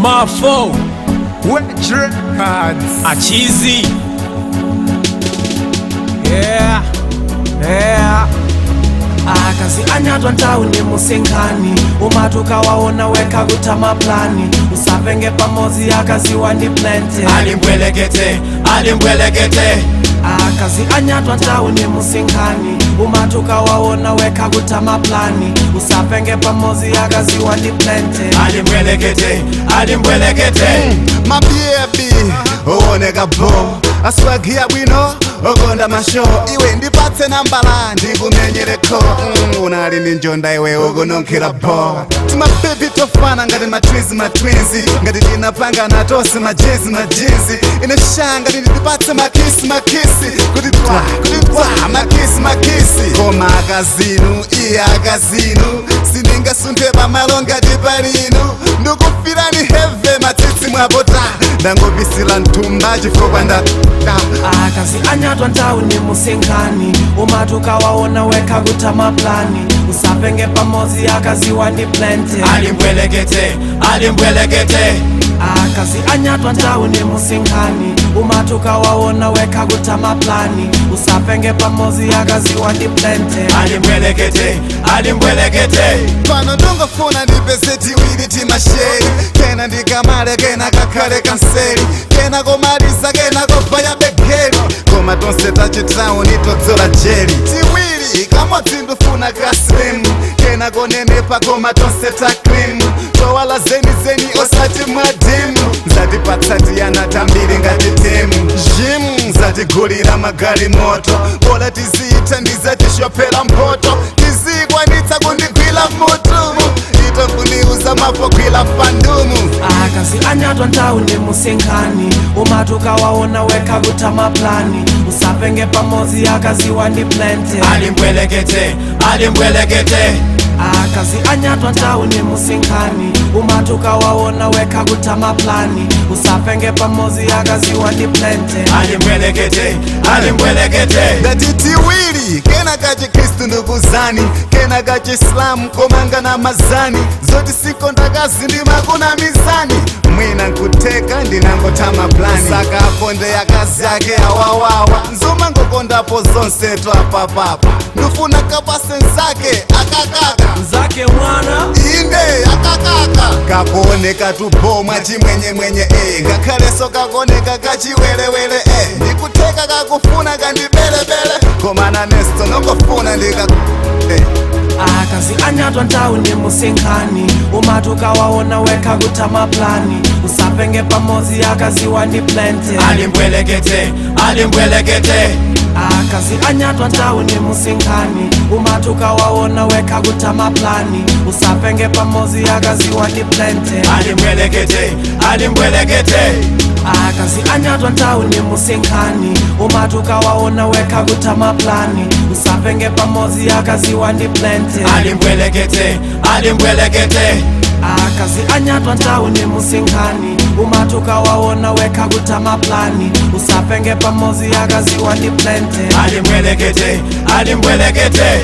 Mafo. Wedge Records. Achizi. Yeah. Akazi anyatwa ntawuni musinkhani, umati ukawaona wekha kutha maplani. Usapenge pamodzi, akaziwa ndi plenty. Alimbwelekete, alimbwelekete. Akazi anyatwa ntawuni musinkhani, umati ukawaona wekha kutha maplani. Usapenge pamodzi, akaziwa ndi plenty. Alimbwelekete, alimbwelekete. Mababy uoneka bo, aswagia bwino, okonda masho. Iwe ndipatse nambala ndikumenyereko. Unali ndi njonda iwe, ukunonkhera bo. Timababy tofana ngati matwins, matwins, ngati tinapangana tonse, majezi, majezi. Ine shanga ndipatse makisi, makisi, kuti twa, kuti twa, makisi, makisi. Koma akazinu, iye akazinu, sindingasunthe pamalo ngati palinu. Ndikufirani heavy, matsitsi mwapota, ndangopisira mthumba chifukwa nda Akazi anyatwa ntawuni musinkhani, umati ukawaona wekha kutha maplani. Usapenge pamodzi, akaziwa ndi plenty. Alimbwelekete, alimbwelekete. Akazi anyatwa ntawuni musinkhani, umati ukawaona wekha kutha maplani. Usapenge pamodzi, akaziwa ndi plenty. Alimbwelekete, alimbwelekete. Pano ndongofuna ndipeze tiwiri timasheri, kena ndikamale, kena kakhale kanseri, kena komaliza, kena kobvaya begeri, koma tonse tachitauni todzola jeri. Tiwiri, kamodzi ndifuna kaslim, kena konenepa, koma tonse ta clean, towala zenizeni osati mwadimu. Nzatipatsa tiyana tambiri ngati timu jim, zatigulira magalimoto, bola tiziita ndizatishopera mpoto, tizikwanitsa kundigwila mutumu, itokuniuza mafogwila fandumu. Akazi anyatwa ntawuni musinkhani, umati ukawaona wekha kutha maplani. Usapenge pamodzi, akaziwa ndi plenty. Alimbwelekete, alimbwelekete. Akazi anyatwa ntawuni musinkhani, umati ukawaona wekha kutha maplani. Usapenge pamodzi, akaziwa ndi plenty. Alimbwelekete, alimbwelekete. Ngati tiwiri, kena kachikristu ndikuzani, kena kachiislamu komanga na mazani. Zoti sikondakazi ndimakuna mizani, mwina nkuteka ndinangotama plani. Saka akonde akazi ake awawawa, nzomangokondapo zonse twapapapa. Ndifuna kapase nzake akakaka. Nzake mwana. Inde akakaka kakuoneka tubomwa chimwenyemwenye e, ngakhaleso kakoneka kachiwelewele e, ndikuteka kakufuna kandibelebele, koma nanesto nongofuna ndika e. Akazi anyatwa ntawuni musinkhani, umati ukawaona wekha kutha maplani. Usapenge pamodzi, akaziwa ndi plenty. Alimbwelekete, alimbwelekete. Akazi anyatwa ntawuni musinkhani, umati ukawaona wekha kutha maplani. Usapenge pamodzi, akaziwa ndi plenty. Alimbwelekete, alimbwelekete. Akazi anyatwa ntawuni musinkhani, umati ukawaona wekha kutha maplani. Usapenge pamodzi, akaziwa ndi plenty. Alimbwelekete, alimbwelekete. Akazi anyatwa ntawuni musinkhani, umati ukawaona wekha kutha maplani. Usapenge pamodzi, akaziwa ndi plenty. Alimbwelekete, alimbwelekete.